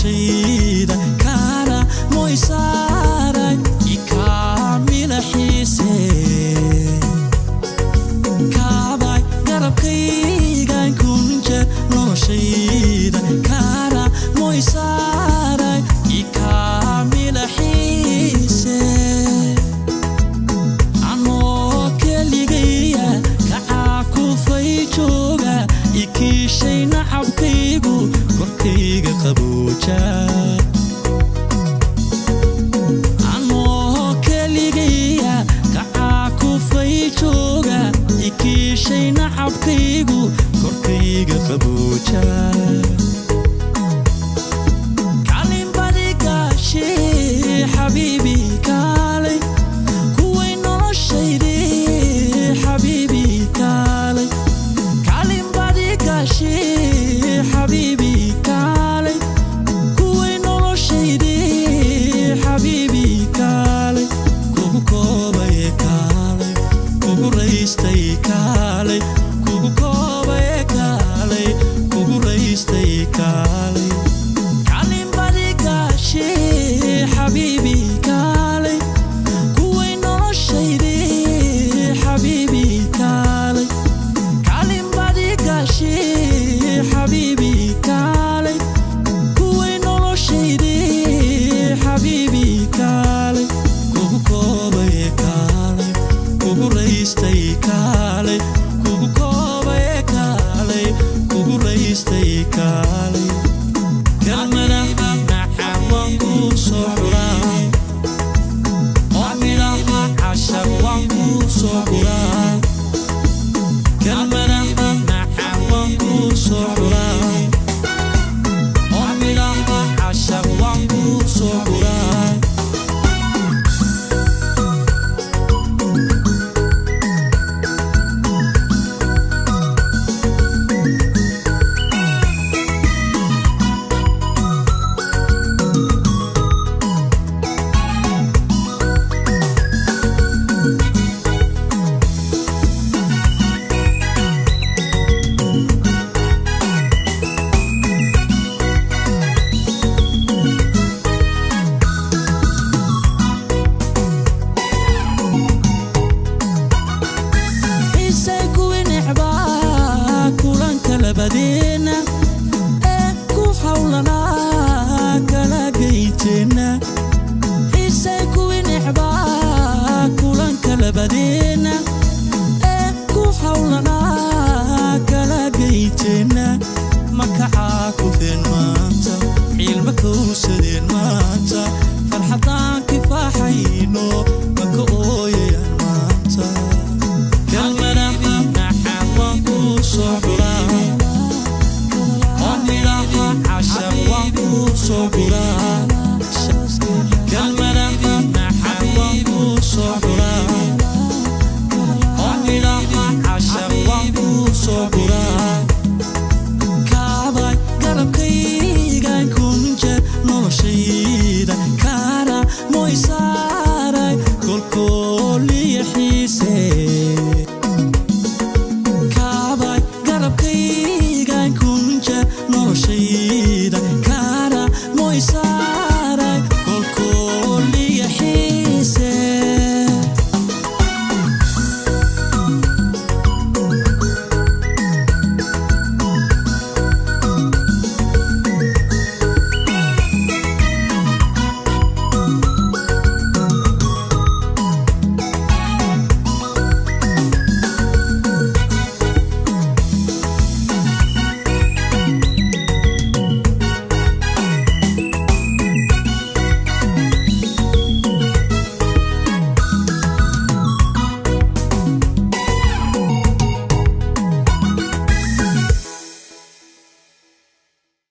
Noloshayda kaara moysaaray ikaamila xiise kaabay garabkaygan kunjeer noloshayda kaara moysaaray ikaamila xiise anoo keligaya kacaa kufay jooga ikiishay nacabkaygu korkayga qabooja anoo keligaya kacaa kufay jooga ikiishay nacabkaygu korkayga qabooja kalinbadigaashe xabiibi kaalay kuway noloshayde xabiibi kaalay kalinbadigaashe xabiibi kaalay kuway noloshayde xabiibi kaalay kugu koobay kaalay kugu raystay kaalay kugu koobay kaalay kugu raystay kaalay kalinbadigaashe xabiibi kaalay kuway noloshayde xabiibi kaalay kalinbadigaashe xabiibi kaalay kuway noloshayde xabiibi kaalay kugu koobay kaalay kugu raystay kaalay kugu koobay kaalay kugu raystay kaalay kelmadaha macaan waan kuu soo xuraa oo midhaha cashar waan kuu soo xuraa kelmadaha macaan waan kuu soo xuraa oo midhaha cashar waan kuu soo xuraa. Xiisay kuwii necbaa kulanka labadeena ee ku hawlanaa kala geyteena xiisay kuwii necbaa kulanka labadeena ee ku hawlanaa kala geyteena makacaa kufeen maanta ciilma kowsadeen maanta farxadaan kifaaxayno maka ooyayaan maanta kelmadaha macaan waan kuu soo xuraa oo midhaha cashar waan kuu soo